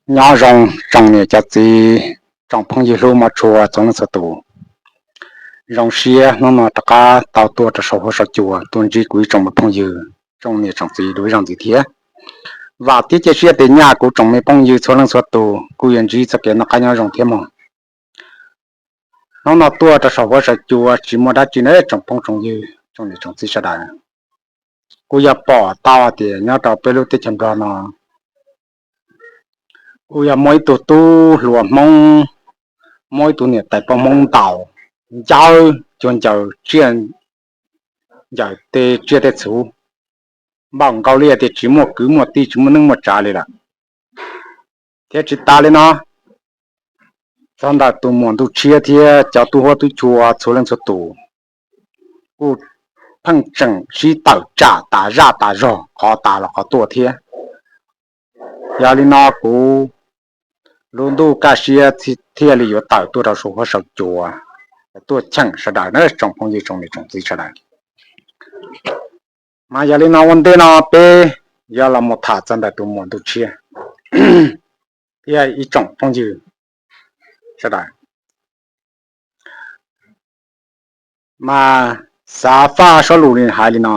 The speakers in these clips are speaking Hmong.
Nyob zoo tsoom niam cov txiv, tsoom phooj ywg hlub mov tshua txhua leej txhua tus. Zoo siab hnub no rov qab tau tuaj rau saum huab saum cua tuaj ntsib kuv ib tsoom me phooj ywg, tsoom niam tsoom txiv dua ib zaug ntxiv thiab. Vam thiab cia siab tias nyaj kuv tsoom me phooj ywg txhua leej txhua tus kuj yuav ntsib txoj kev noj qab nyob zoo thiab mog. Hnub no tuaj rau saum huab saum cua tsis muaj dab tsi na tsoom phooj tsoom ywg, tsoom niam tsoom txiv sawv daws. Kuj yog pom tau tias nyob rau peb lub teb chaws Nplog no kuj yog muaj ib tug tub hluas Hmoob, muaj ib tug niam tais poj Hmoob ntaus, ncawb cuag ncaws tsiaj, ncaws tej tsiaj tej txhu, npaum nkaus li tias tsis muaj kwv muaj tij tsis muaj neej muaj tsav li lawm. Thiab tsis tas li no, txog ntawm tus muam Ntuj Tshiab thiab cov tub huab tub cua txhua leej txhua tus kuj pheej tseem sib tawm tsam tas zaj tas zog qhov tas los qhov tuaj thiab. Yog li no kuv lub ntuj kaj siab thiaj li yuav tawm tuaj rau saum huab saum cua, tuaj cheem sawv daws na tsoom phooj ywg tsoom niam tsoom txiv sawv daws. Mas yog li no ua ntej no peb yuav los mus tham txog ntawm tus muam Ntuj Tshiab thiab ib tsoom phooj ywg sawv daws. Mas xav faj sab lus li hais li no,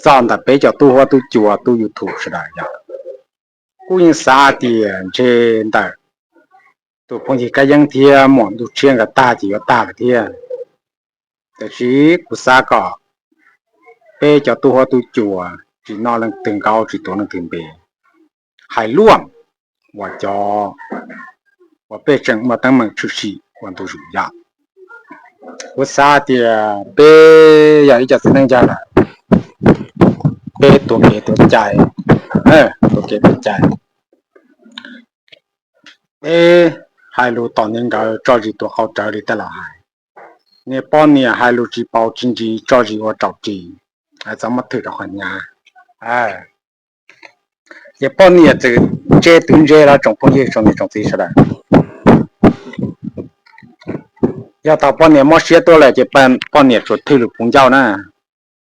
txog ntawm peb cov tub huab tub cua tub YouTube sawv daws yog kuj yeej xav tias ntshe ntawm tus phooj ywg Kab Yeeb thiab muam Ntuj Tshiab nkawd tag ces yuav tag lawm thiab. Tiam sis kuv xav kom peb cov tub huab tub cua tsis noj leej twg nkaub tsis tuav leej twg npe, hais luaj uas cov uas pej xeem muaj teeb meem tshwm sim ua ntu zus yom. Kuv xav tias peb yog ib co txiv neej yog lawm, peb tuav kev tuav cai, tuav kev tuav cai, peb hais lus tom niag nkawd tso zis tuav qau rawv li tej laus hais. Niag poj niam hais lus tsis paus tsis ntsis tso zis ua raus ris, txhob muab thwm rau qhov hnyav. Ces poj niam txawm ntse twv ntse los tsoom phooj ywg tsoom niam tsoom txiv sawv daws, yog thaum poj niam mob siab tuaj lawm ces poj niam tsuas thwj lus puv ncauj na.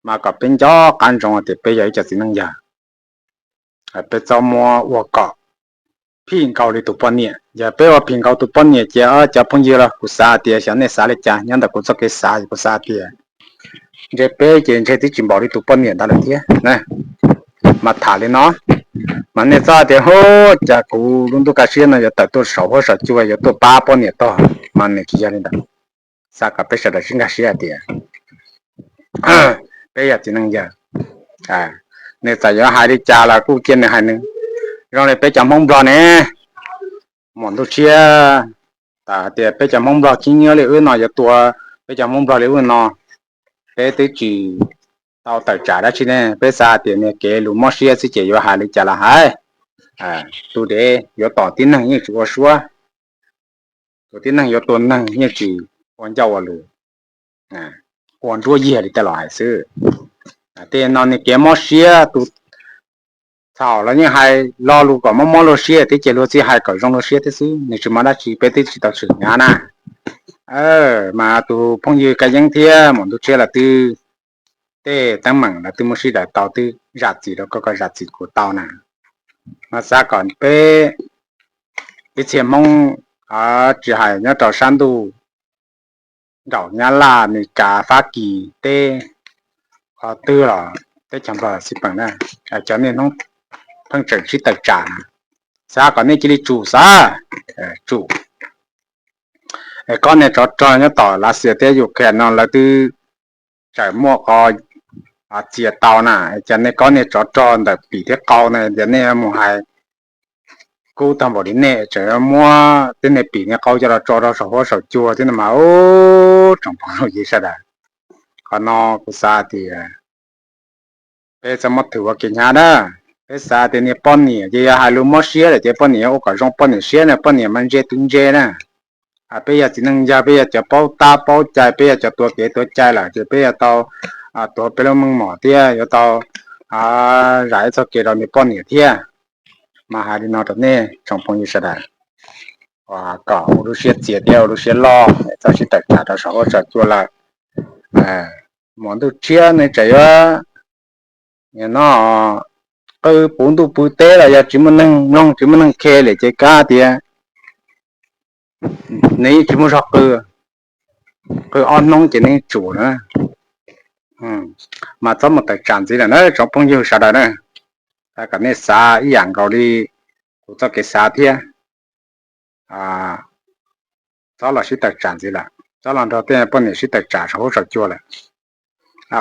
Mas kom peb nco qab ntsoov tias peb yog ib co txiv neej yawg, peb txhob muab ua kom phim nkaus li tus poj niam. Yog peb ua phim nkaus tus poj niam ces cov phooj ywg los kuv xav tias xyov nej xav li cas, nyob ntawm kuv txoj kev xav kuv xav tias ntshe peb ces ntshe twb tsis npaum li tus poj niam ntawd lawm thiab. Mas tham li no, mas nej txhob tias hu, cas kuv lub ntuj kaj siab no yuav tawm tuaj saum huab saum cua yuav tuaj pab poj niam tog, mas nws tsis yog li ntawd. Xav kom peb sawv daws sib nkag siab hais tias peb yog txiv neej yawg, nws txawm yuav hais li cas los kuj cia nws hais nws. Zoo li peb cov Hmoob Nplog ne, muam Ntuj Tshiab, tas hais tias peb cov Hmoob Nplog khib nyiab li wb no yuav tua peb cov Hmoob Nplog li wb no, peb twb tsis tau tawm tsam dab tsi ne, peb xav tias niag kev lus mob siab xwb ces yuav hais li cas los hais. Tus dev yuav tom tib neeg yeej tsis ua suab, tus tib neeg yuav tua neeg yeej tsis ua ncauj ua lus, ua nruab yiag li tej laus hais xwb. Tej no niag kev mob siab, tus txhaum los yeej hais lo lus kom mob mob luag siab thiab ces luag txij hais kom zoo luag siab thiab xwb, nws tsis muaj dab tsi, peb twb tsis tau tshwm hnyav na. Mas tus phooj ywg Kab Yeeb thiab muam Ntuj Tshiab lawv twb, tej teeb meem lawv twb muab sib daws tau, twb zam txim rau koj, koj zam txim kuv tau na. Mas xav kom peb ib txhia Hmoob, tsis hais nyob rau sab ntuj nraum Nyab Laj, Amelikas, Fab Kis teb, qhov twg los teb chaws Nplog xij peem na, cov niaj hnub pheej tseem sib tawm tsam na, xav kom nej cia li tsum xav, tsum. Es kob niag tsov rog nyob tom Lav Xias thiab Ukraine no lawv twb tseem muaj qhov txias tau na, cas nej kob niag tsov rog ntawm pim thiab qau na, cas nej mus hais kub tag npaum li nej tseem muab tej niag pim niag qau coj los tso rau saum huab saum cua thiab no mas, tsoom phooj ywg sawv daws. Qhov no kuv xav tias peb txhob muab thwm ua kev hnyav na. Peb xav tias niag poj niam ces yog hais lus mob siab lawm ces poj niam yuav ua kom zoo poj niam siab na, poj niam mas ntse twv ntse na. Peb yog txiv neej yawg, peb yog cov paub tab paub cai, peb yog cov tuav kev tuav cai lawm ces peb yuav tau tuav peb lub meej mom thiab yuav tau zam ib txoj kev rau niag poj niam thiab. Mas hais li no rau nej tsoom phooj ywg sawv daws, kom ua lub siab txias thiab ua lub siab loj, txhob sib tawm tsam rau saum huab saum cua lawm. Muam Ntuj Tshiab nws tseem yuav no qw puv ntuj puv teb los yog tsis muaj neeg mloog tsis muaj neeg khe li ces kav tias nws yeej tsis muaj zog qw, qw ob hnub ces nws tsum na. Mas txhob mus tawm tsam ntxiv lawm na tsoom phooj ywg sawv daws na, kom nej xav ib yam nkaus li kuv txoj kev xav thiab, txhob los sib tawm tsam ntxiv lawm, txhob los nrog tej poj niam sib tawm tsam saum huab saum cua lawm.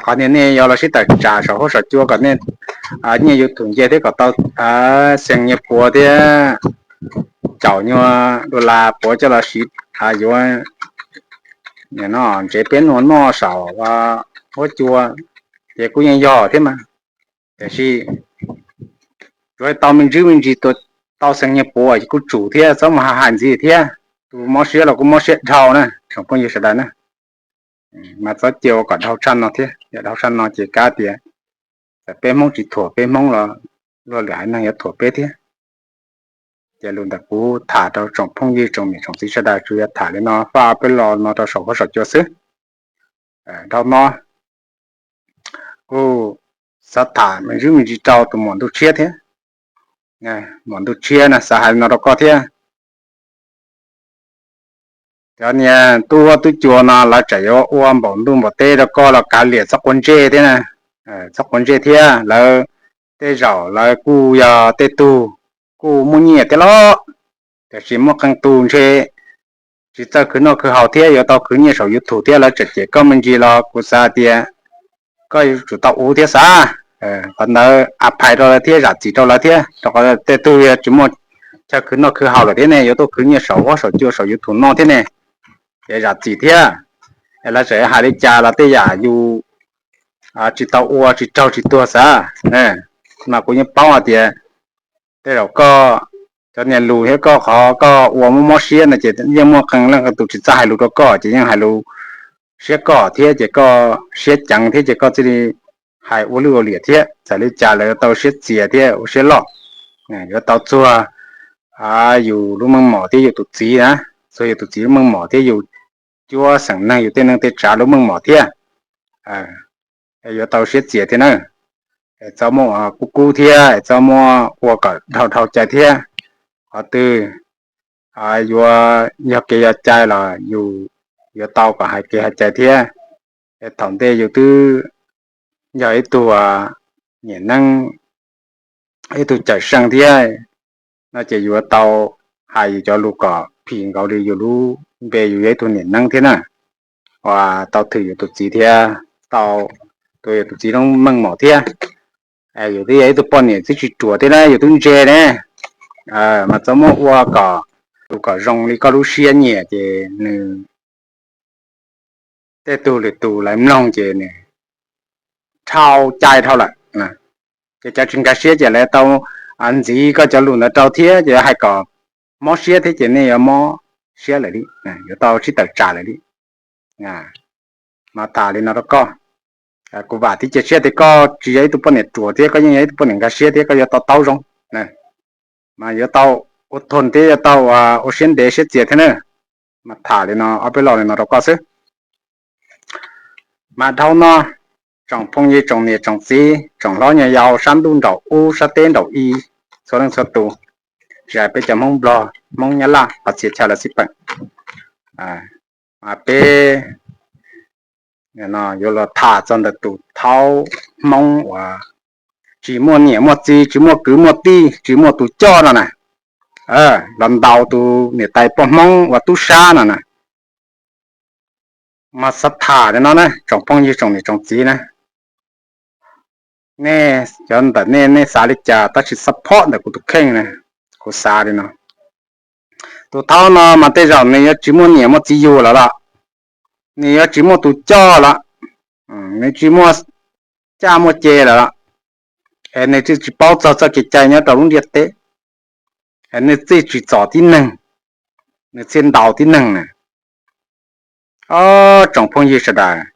Qhov niag nej yuav los sib tawm tsam saum huab saum cua kom nej nyiaj yus thum nce thiab kom tau xees nyiaj puav thiab caum nyuag dollar puav coj los siv yuav ntsev peb nua noj saum huab cua, ces kuj yeej yog thiab mas. Tiam sis tsuav tau me ntsis me ntsis tau xees nyiaj puav kuj tsum thiab, txhob mus hais ntxiv thiab. Tus mob siab los kuj mob siab dhau na tsoom phooj ywg sawv daws na. Mas txhob cia ua kom dhau tshaj no thiab, yog dhau tshaj no ces kav tias txawm peb Hmoob tsis thuam peb Hmoob los luag lwm haiv neeg yuav thuam peb thiab. Ces lus ntawm kuv tham rau tsoom phooj ywg tsoom niam tsoom txiv sawv daws tsuas yog tham li no faj peb los no rau saum huab saum cua xwb. Dhau no kuj xav tham me ntsis me ntsis rau tus muam ntuj tshiab thiab. Muam ntuj tshiab na xav hais li no rau koj thiab. Cov niag tub huab tub cua no lawv tseem yuav ua npaum ntuj npaum teb rau koj los kav liam txhob quav ntsej thiab na. Txhob quav ntsej thiab, lawv tej zaum lawv kuj yog tej tug kuj muaj nyiaj thiab los, tiam sis muaj qee tus ntshe tsis txawj khwv noj khwv haus thiab yuav tau khwv nyiaj saum YouTube thiab lawv tseem cem koj me ntsis los kuv xav tias koj yuav tsum tau ua thiab xav. Qhov ntawd a phais rau lawv thiab zam txim rau lawv thiab, rau qhov tej tug yog tsis muaj chaw khwv noj khwv haus lawm thiab ne yuav tuaj khwv nyiaj saum huab saum cua saum YouTube noj thiab ne, ces zam txim thiab. Es lawv tseem hais li cas los tej yam yus tsis tau ua tsis raug tsis tuag xav. Mas kuv yeej paub hais tias tej zaum koj cov niag lus thiab koj qhov koj ua muaj mob siab no ces yeej muaj qee leej qee tus tsis txawj hais lus rau koj ces yeej hais lus siab koj thiab ces koj siab ceev thiab ces koj thiaj li hais ua lwj ua liam thiab. Txawm li cas lawv yuav tau siab txias thiab ua siab loj, yuav tau txuag yus lub meej mom thiab yus tus txiv na, txuag yus tus txiv lub meej mom thiab yus cuab xeem neeg yus tej neej tej tsav lub meej mom thiab. Yuav tau siab txias thiab na. Txhob muab ua kub kub thiab, txhob muab ua kom dhau dhau cai thiab. Qhov twg yuav yog kev yog cai los yus yuav tau kom hais kev hais cai thiab. Thaum ntej yus twb yog ib tug niam neeb, ib tug cawm seej thiab no ces yuav tau hais yus cov lus kom phim nkaus li yus lub npe yus yog ib tug niam neeb thiab na. Uas tau thwm yus tus txiv thiab tau tuav yus tus txiv lub meej mom thiab. Yus twb yog ib tug poj niam twb tsis ruam thiab na, yus twb ntse ne, mas txhob muab ua kom, kom zoo li koj lub siab nyiam ces nws tej tug lwm tus lawv mloog ces nws dhau cai dhau lawm. Ces cov tsis nkag siab ces lawv tau ntxiv koj cov lus ntawd rau thiab ces hais kom mob siab thiab ces nej yuav mob siab lawm li, yuav tau sib tawm tsam lawm li. Mas tham li no rau koj, kuv vam thiab cia siab tias koj tsis yog ib tug poj niam ruam thiab koj yeej yog ib tug poj niam nkag siab thiab koj yuav to taub zoo, mas yuav tau ua thon thiab yuav tau ua siab ntev siab txias thiab na. Mas tham li no ob peb lo li no rau koj xwb. Mas dhau no, tsoom phooj ywg tsoom niam tsoom txiv tsoom hlob nyuag yaus sab ntuj nraum ub sab teb nraum i, txhua leej txhua tus, tsis hais peb cov Hmoob Nplog Hmoob Nyab Laj qhov txhia chaw lawv xij peem, mas peb yuav los tham txog ntawm tus thaub Hmoob uas tsis muaj niam muaj txiv, tsis muaj kwv muaj tij, tsis muaj tus coj no na, los ntaus tus niam tais poj Hmoob uas tub sab no na. Mas xav tham li no na tsoom phooj ywg tsoom niam tsoom txiv na, nej cov ntawm nej, nej xav li cas tab sis xav phob ntawm kuv tus kheej na, kuv xav li no. Tus thaub no mas tej zaum nws yuav tsis muaj niam muaj txiv yug lawm los, nws yuav tsis muaj tus coj lawm, nws tsis muaj caj muaj ce lawm los, es nws txawj tsis paub txog txoj kev cai nyob rau lub ntiaj teb, es nws txawj tsis txom tib neeg, nws txawj ntaus tib neeg na. Ob tsoom phooj ywg sawv daws,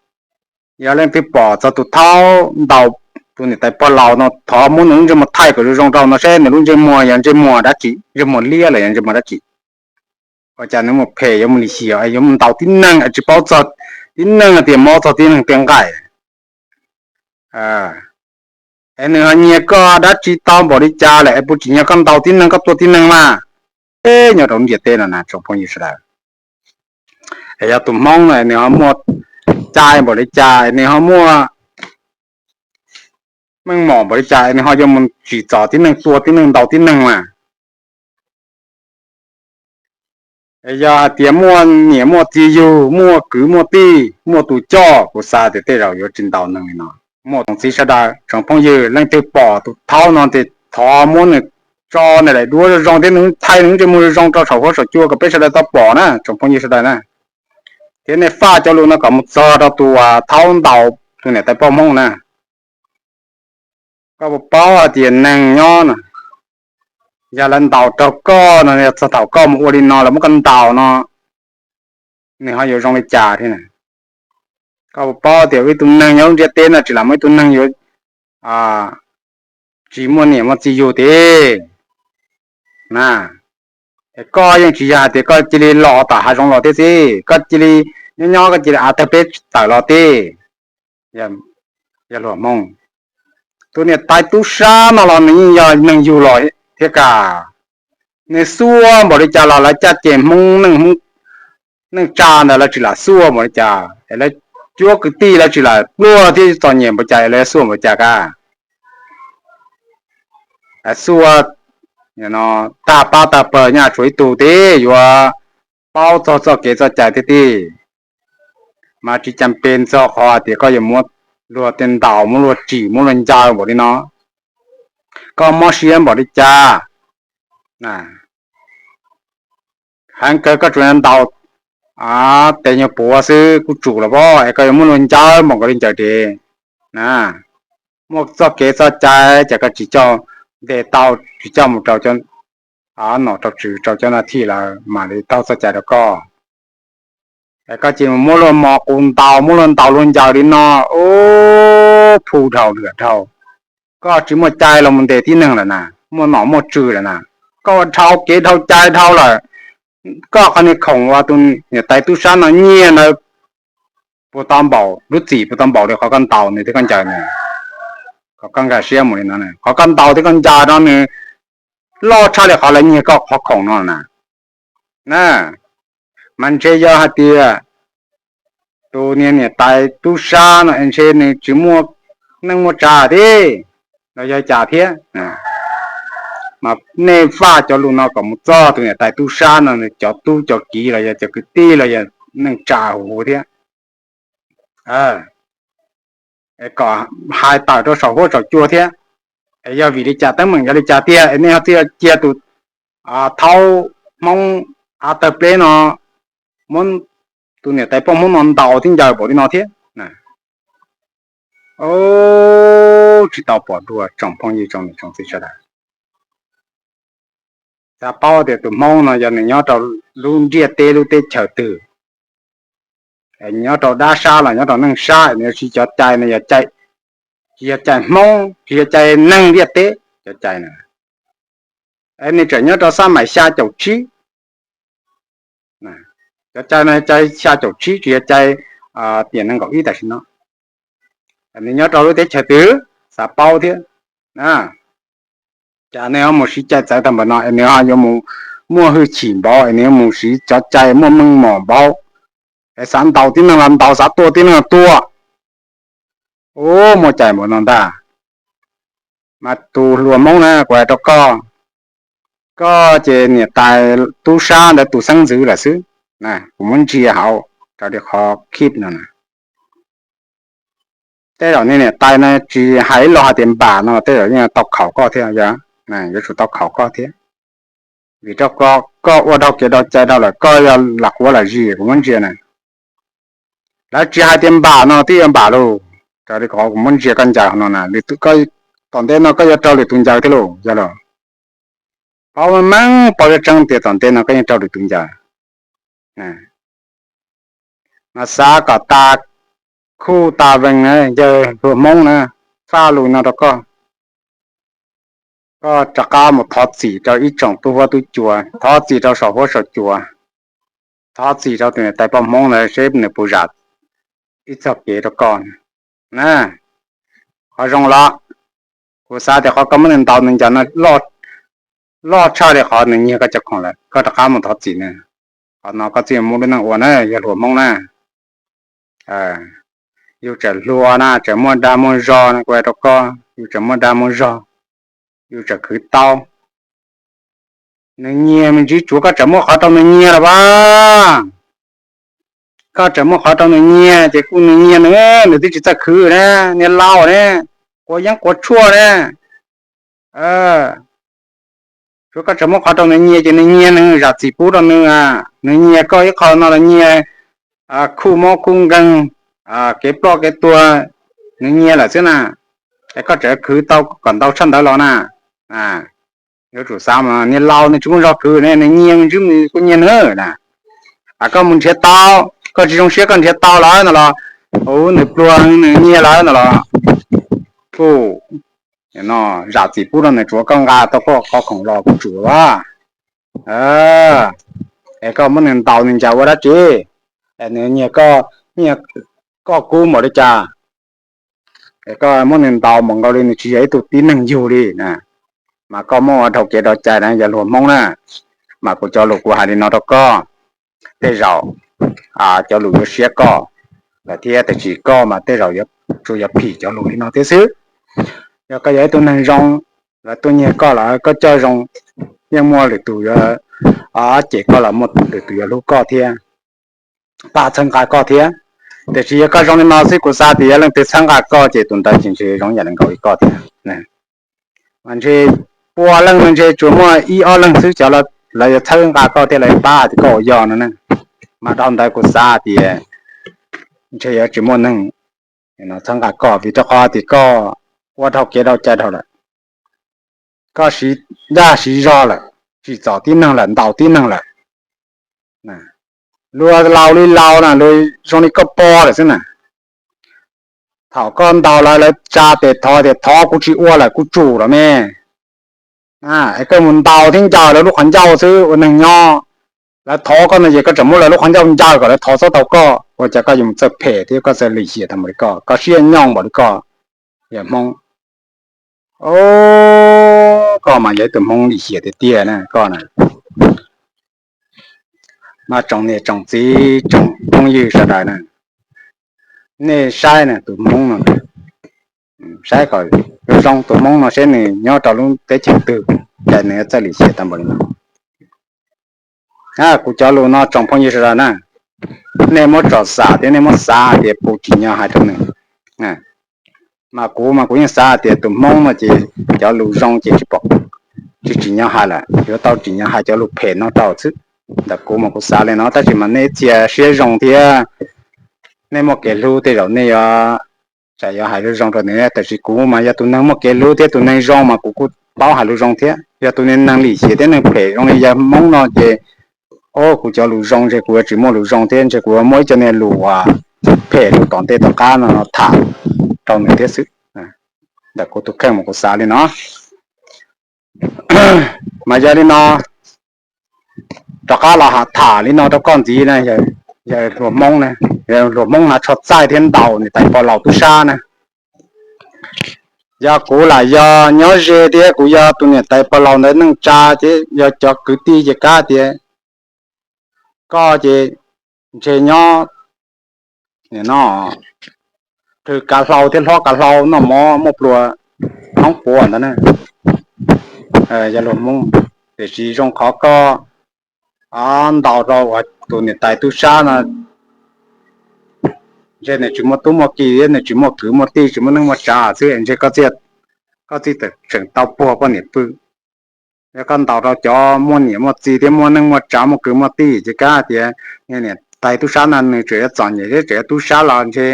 yog leej twg pom txog tus thaub ntaus tus niam tais pog laus no thov muab nws lub ntsej muag thaij kom zoo zoo rau no seb nws lub ntsej muag yog ntsej muag dab tsi, ntsej muag liab los yog ntsej muag dab tsi. Ua cas nws mus phem yuav mus lim hiam yuav mus ntaus tib neeg tsis paub txog tib neeg tias mob txog tib neeg tiaj nqaij. Es nws ho nyiag koj dab tsi tau npaum li cas lawm es puas tsim nyog koj ntaus tib neeg, koj tua tib neeg mas? Nyob rau ntiaj teb no na tsoom phooj ywg sawv daws, es yog tus Hmoob no nws ho muaj cai npaum li cas, nws ho muaj meej mom npaum li cas, nws ho yuav mus tsim txom tib neeg, tua tib neeg, ntaus tib neeg mas? Yog hais tias muaj niam muaj txiv yug, muaj kwv muaj tij, muaj tus coj, kuv xav tias tej zaum yuav tsis ntaus neeg li no. Muaj tsoom txiv sawv daws, tsoom phooj ywg, leej twg pom tus thaub no ces thov muab nws tso nws daim duab zoo zoo thiab nws thaij nws ntsej muag zoo zoo rau saum huab saum cua kom peb sawv daws tau pom na tsoom phooj ywg sawv daws na. Thiab nej faj cov lus no kom mus txog rau tus thaub ntaus tus niam tais poj Hmoob na. Koj puas paub hais tias neeg nyob no, yog lawv ntaus raug koj no, yog txog thaum koj mus ua li no lawv muab koj ntaus no, nws ho yuav zoo li cas thiab? Koj puas paub tias ib tug neeg nyob lub ntiaj teb no tsis lam muaj ib tug neeg yuav tsis muaj niam muaj txiv yug tiag na. Es koj yeej tsis yog hais tias koj cia li los tom hav zoov los thiab xwb, koj cia li nyob nyob koj cia li av tawg peb tawm los tiag. Yog luag Hmoob, tus niam tais tub sab no los nws yeej yog neeg yug los thiab kas. Nws xuaj npaum li cas los lawv caj ces Hmoob neej tsa ntawd lawv tsis lam xuaj npaum li cas, es lawv cuab kwv tij lawv tsis lam pluag thiab txom nyem npaum cas es lawv xuaj npaum cas kas. Xuaj tag pab tag pawg nyaj tshuav ib tug tib yuav paub txog txoj kev txoj cai thiab tib. Mas tsis cas pes txog qhov hais tias koj yuav muab luag tej ntaus, muab luag tsim, muab luag ncaws npaum li no. Koj mob siab npaum li cas? Heev kawg koj tsuas ntaus tes nyuag puav xwb kuj tsum los pob es koj yuav muab luag ncaws npaum nkaus li ncaws dev na. Muaj txoj kev txoj cai ces koj tsis coj ntes tau, tsis coj mus rau nom rau tswv rau cov nas thij lawm mam li taug txoj cai rau koj. Es koj cia li muab luag mos qus ntaus, muab luag ntaus luag ncaws li no, ub, phu dhau lwam dhau. Koj tsis muaj cai los mus ntes tib neeg lawm na, muaj nom muaj tswv lawm na. Koj ua dhau kev dhau cai dhau lawm, koj qhov niag khoom uas tus niam tais tub sab no nyiag ntawd puas tau npaum, lub txim puas tau npaum li qhov koj ntaus nws thiab koj ncaws nws? Kom koj nkag siab mus li no, qhov koj ntaus thiab koj ncaws no nws loj tshaj li qhov lawv nyiag koj qhov khoom no na. Na, mas ntshe yog hais tias tus niag niam tais tub sab no ntshe nws tsis muaj neej muaj tsa thiab los yog cas thiab. Mas nej faj cov lus no kom mus txog tus niam tais tub sab no nws cov tub cov kiv los yog cov kwv tij los yog neej tsa huv huv thiab, kom hais tawm rau saum huab saum cua thiab. Es yog vim li cas, teeb meem yog li cas tiag es nej ho txawj cia tus thaub Hmoob av tawg pleb no muab tus niam tais poj Hmoob no ntaus thiab ncaws npaum li no thiab? Tsis tau pom dua tsoom phooj ywg tsoom niam tsoom txiv sawv daws. Xav paub tias tus Hmoob no yog nws nyob rau lub ntiaj teb lub teb chaws twg, nyob rau dab sab los nyob rau neej sab, nws siv cov cai no, tsis yog cai Hmoob, tsis yog cai neeg ntiaj teb cov cai na. Es nws tseem nyob rau xab mais xya caum tsib, cov cai no cai xya caum tsib tsis yog cai tiam nees nkaum ib tam sim no. Nws nyob rau lub teb chaws twg, xav paub thiab. Cas nws ho mus siv cai txawv tag npaum no es nws ho yuav mus muaj hwj chim npaum es nws yuav mus siv cov cai muaj meej mom npaum, es xav ntaus tib neeg los ntaus, xav tua tib neeg los tua. Ub, muaj cai npaum no ntag. Mas tus hluas Hmoob na, kuv hais rau koj, koj ces niam tais tub sab ntawd tus xeeb ntxwv lawm xwb. Kuv muab ntsia hauv raws li qhov khib no na. Tej zaum niag niam tais no tsis hais ib lo hais tias npam no los tej zaum yeej tau khaum koj thiab, yuav tsum tau khaum koj thiab. Vim rau koj ua dhau kev dhau cai dhau lawm, koj yog lam quav lam zis kuv muab ntsia na. Lawv tsis hais tias npam no twb yuav npam lauj, raws li qhov kuv muab ntsia koj ncaws no na, tom ntej no koj yuav raug lwm tus ncaws thiab lauj, yog los? Paub meej meej paub tseeb tias tom ntej no koj yeej raug lwm tus ncaws. Mas xav kom tas khuj tas vees na yawg hluas Hmoob na, faj lus no rau koj. Koj rov qab mus thov txim rau ib tsoom tub huab tub cua, thov txim rau saum huab saum cua, thov txim rau tus niam tais poj Hmoob ntawd seb nws puas zam ib txoj kev rau koj na. Qhov zoo los Kuv xav tias qhov koj muab nws ntaus nws ncaws no loj tshaj li qhov nws nyiag koj cov khoom lawm, koj rov qab mus thov txim nws. Qhov no koj txij muaj lub neej ua na, yog hluas Hmoob na. Yus tseem hluas na, tseem muaj dag muaj zog na, kuv hais rau koj, yus tseem muaj dag muaj zog, yus tseem khwv tau. Nws nyiag me ntsis tsuav koj tseem muab qhov rau nws nyiag los as. Koj tseem muab qhov rau nws nyiag ces kuj nws nyiag nws, nws twb tsis txawj khwv na, niag laus ne, quav yeeb quav tshuaj ne. Tsuav koj tseem muab qhov rau nws nyiag ces nws nyiag nws, zam txim pub rau nws. Nws nyiag koj ib qho no los nyiag khuj mob khuj nkeeg, kev ploj kev tuag, nws nyiag lawm xwb na. Es koj tseem khwv tau kom ntau tshaj ntawd los na. Yuav tsum xav mas niag laus nws tsis muaj zog khwv ne, nws nyiag me ntsis kuj nyiag nws na. Koj mus nrhiav tau, koj tsis zoo siab koj nrhiav tau lawm no los, ub, nws pluag nws nyiag lawm no los, kuj zam txim pub rau nws, tsuav koj nqa tau koj qhov khoom los kuj tsum as. Es koj muab nws ntaus nws ncaws ua dab tsi? Es nws nyiag koj, nyiag koj kub npaum li cas? Es koj muab nws ntaus npaum nkaus li nws tsis yog ib tug tib neeg yug li na, mas koj muab ua dhau kev dhau cai na, yog hluas Hmoob na. Mas kuv cov lus kuv hais li no rau koj, tej zaum cov lus yuav siab koj lawm thiab, tiam sis koj mas tej zaum yuav, tsuas yog phim cov lus li no thiab xwb. Yog koj yog ib tug neeg zoo, lawv tuaj nyiag koj los koj coj zoo, yeej muaj lwm tus yuav cem koj los muaj lwm tus yuav hlub koj thiab, pab txhawb nqa koj thiab. Tiam sis yog koj zoo li no xwb kuv xav tias yog leej twg txhawb nqa koj ces tus ntawd ces ntshe zoo yam li nkaus li koj thiab. Mas ntshe pua leej no ntshe tsuas muaj ib ob leeg xwb cov lawv yuav txhawb nqa koj thiab lawv pab hais tias koj ua yog no na. Mas dhau ntawd kuv xav tias ntshe yuav tsis muaj neeg txhawb nqa koj vim rau qhov tias koj ua dhau kev dhau cai dhau lawm, koj siv dag siv zog lawm, tsim txom tib neeg lawm, ntaus tib neeg lawm. Luag laus li laus na, luag zoo li koj pog lawm xwb na. Thaum koj ntaus lawv, lawv tsa tes thov tias thov kuv tsis ua lawm kuv tsum los me. Es koj mus ntaus thiab ncaws lawv lub qhov ncauj xwb ua neeg nyob. Lawv thov koj no ces koj tseem muab lawv lub qhov ncauj ncaws kom lawv thov txhob tau koj, ua cas koj yuav mus txawj phem thiab koj txawj lim hiam tau npaum li koj, koj siab nyooj npaum li koj, yog Hmoob. Koj mas yog ib tug Hmoob lim hiam tiag tiag na koj na. Mas tsoom niam tsoom txiv tsoom phooj ywg sawv daws na, nej saib na tus Hmoob no, saib kom zoo tus Hmoob no seb nws nyob rau lub teb chaws twg, cas nws yuav txawj lim hiam tau npaum li no. Kuv cov lus no tsoom phooj ywg sawv daws na, nej muab tsom xam thiab nej muab xav hais tias puas tsim nyog hais rau nws. Mas kuv mas kuv yeej xav hais tias tus Hmoob no ces cov lus zoo ces tsis pom, tsis tsim nyog hais lawm, yuav tau tsim nyog hais cov lus phem no rau xwb. Ntawm kuv mas kuv xav li no, tab sis mas nej ib txhia siab zoo thiab nej muaj kev hlub tej zaum nej yuav, tsam yuav hais lus zoo rau nws, tab sis kuv mas yog tus neeg muaj kev hlub thiab tus neeg zoo mas kuv kuj paub hais lus zoo thiab. Yog tus neeg lim hiam thiab neeg phem zoo li yawg Hmoob no ces, o, kuv cov lus zoo ntshe kuv yuav tsis muaj lus zoo thiab, ntshe kuv yuav muaj ib co niag lus uas phem lus tom ntej tom qab no tham rau nws thiab xwb. Ntawm kuv tus kheej mas kuv xav li no. Mas yog li no, rov qab los tham li no rau koj ntxiv na, yawg hluas Hmoob na, yawg hluas Hmoob hnav tsho txaij thiab ntaus niam tais pog laus tub sab na. Yog kuv lam yog nyob ze thiab kuv yog tus niam tais pog laus ntawd neej tsa thiab yog cov kwv tij ces kav tias koj ces ntshe nyob no, rhw kav hlau thiab hlob kav hlau noj mov muaj plua hoob puav ntawd na. Yog hluas Hmoob, tiam sis zoo qhov koj ntaus rau uas tus niam tais tub sab no, ntshe nws tsis muaj tub muaj ki thiab nws tsis muaj kwv muaj tij, tsis muaj neej muaj tsa xwb, ntshe koj txij tseem tau puag poj niam pw. Yog koj ntaus rau cov muaj niam muaj txiv thiab muaj neej muaj tsa muaj kwv muaj tij ces kav tias niam tais tub sab no nws tseem yuav txom nyem thiab tseem yuav tub sab los ntshe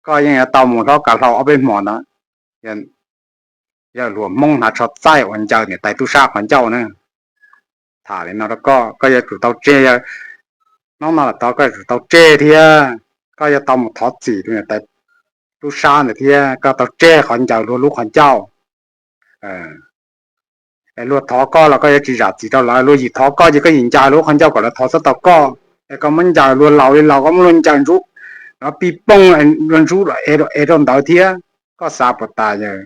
koj yeej yuav tau mus hlob kav hlau ob peb hmo ntawd. Yawg hluas Hmoob hnav tsho txaij uas ncaws niam tais tub sab qhov ncauj na. Tham li no rau koj, koj yuav tsum tau tseg, hnub no los tod koj yuav tsum tau tseg thiab. Koj yuav tau mus thov txim rau niam tais tub sab ntawd thiab koj tau tseg qhov ncaws luag lub qhov ncauj. Es luag thov koj los koj yuav tsis zam txim rau lawv, luag yim thov koj ces koj yim ncaws luag lub qhov ncauj kom lawv thov txhob tau koj. Es koj muab ncaws luag laus li laus, koj muab luag ncaws ntsub, pij pooj luag ntsub es rau ntawd thiab. Koj xav puas tas yawg?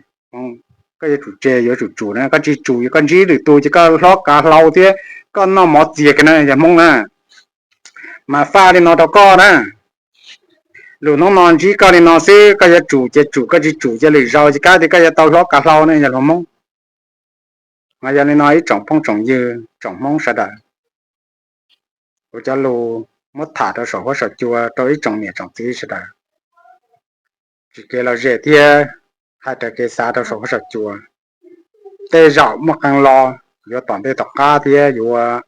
koj yuav tsum tseg yuav tsum tsum na, koj tsis tsum koj ntsib lwm tus ces koj hlob kav hlau thiab koj noj mov txias kiag na yog Hmoob na. Mas faj li no rau koj na, lus hnub no ntsib koj li no xwb, koj yuav tsum ces tsum, koj tsis tsum ces lwm zaus ces kab tias koj yuav tau hlob kav hlau ne yog luag Hmoob. Mas yog li no ib tsoom phooj tsoom ywg tsoom Hmoob sawv daws, kuv cov lus muab tham rau saum huab saum cua rau ib tsoom niam tsoom txiv sawv daws, tsis kev lom zem thiab hais raws kev xav rau saum huab saum cua. Tej zaum muaj qee lo yuav tom ntej tom qab thiab yuav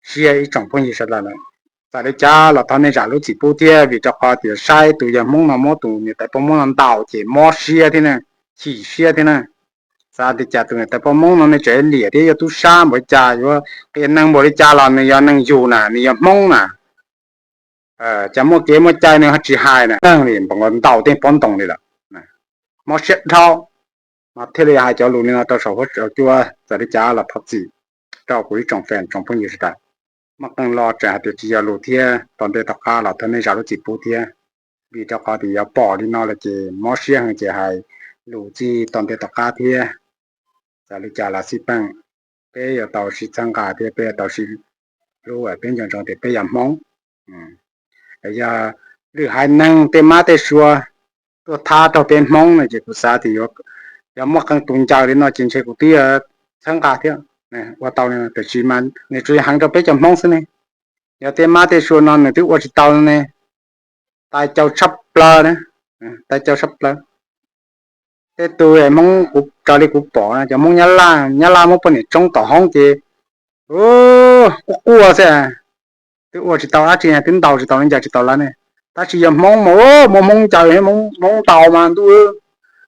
siab ib tsoom phooj ywg sawv daws lawm. Txawm li cas los thov nej zam lub txim pub thiab, vim rau qhov tias saib tus yawg Hmoob no muab tus niam tais poj Hmoob no ntaus ces mob siab thiab ne, chim siab thiab ne. Xav tias cas tus niam tais poj Hmoob no nej tseem liam thiab yog tub sab npaum li cas, yuav qias neeg npaum li cas los nws yog neeg yug na, nws yog Hmoob na. Cas muaj kev muaj cai nws ho tsis hais na, neeg li npaum nkaus ntaus tej pob ntoo li lawm, mob siab dhau. Mas thiaj li hais cov lus li no rau saum huab saum cua, txawm li cas los thov txim rau kuv ib tsoom fam tsoom phooj ywg sawv daws. Muaj qee lo tseem hais tias tsis yog lus thiab, tom ntej tom qab los thov nej zam lub txim pub thiab, vim rau qhov tias yuav pom li no lawm ces mob siab heev ces hais lus txij tom ntej tom qab thiab. Txawm li cas los xij peem, peb yuav tau sib txhawb nqa thiab peb yuav tau sib hlub, peb nco ntsoov tias peb yog Hmoob. Yog lwm haiv neeg tej mab tej sua tuaj thab raug peb Hmoob no ces kuv xav tias yog muaj qee tus ncaws li no ces ntshe kuv twb yuav txhawb nqa thiab, ua tau li no, tiam sis mas nws tsuas yog heev rau peb cov Hmoob xwb ne. Yog tej mab tej sua no nws twb ua tsis tau ne, tais caus tshaj plaws, tais caus tshaj plaws. Tej tus Hmoob kuv raws li kuv pom cov Hmoob Nyab Laj, Nyab Laj muab poj niam tsoob tom hoob ces quaj quaj xwb, twb ua tsis tau dab tsi, twb ntaus tsis tau, ncaws tsis tau lawv ne. Tab sis yog Hmoob mas muab Hmoob ncaws, Hmoob ntaus mas ntuj,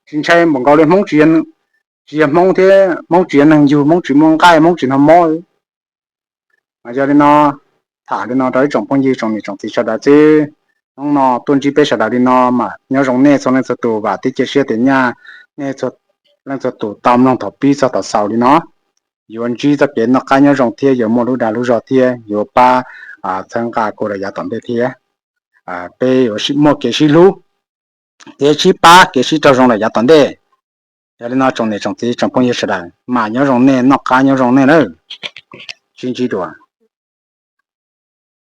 tsis ntshai npaum nkaus li Hmoob, tsis yog Hmoob thiab, Hmoob tsis yog neeg yug, Hmoob tsis muaj nqaij, Hmoob tsis hnov mob. Mas yog li no, tham li no rau ib tsoom phooj ywg tsoom niam tsoom txiv sawv daws xwb. Hnub no tuaj ntsib peb sawv daws li no mas nyob zoo nej txhua leej txhua tus, vam thiab cia siab tias nyaj nej txhua leej txhua tus tau mloog thaum pib txog thaum xaus li no, yuav ntsib txoj kev noj qab nyob zoo thiab yuav muaj lub dag lub zog thiab yuav pab txhawb nqa kuv rau yav tom ntej thiab. Peb yuav muaj kev sib hlub thiab sib pab kev sib raug zoo rau yav tom ntej. Yog li no tsoom niam tsoom txiv tsoom phooj ywg sawv daws mas nyob zoo nej, noj qab nyob zoo nej nawb. Sib ntsib dua.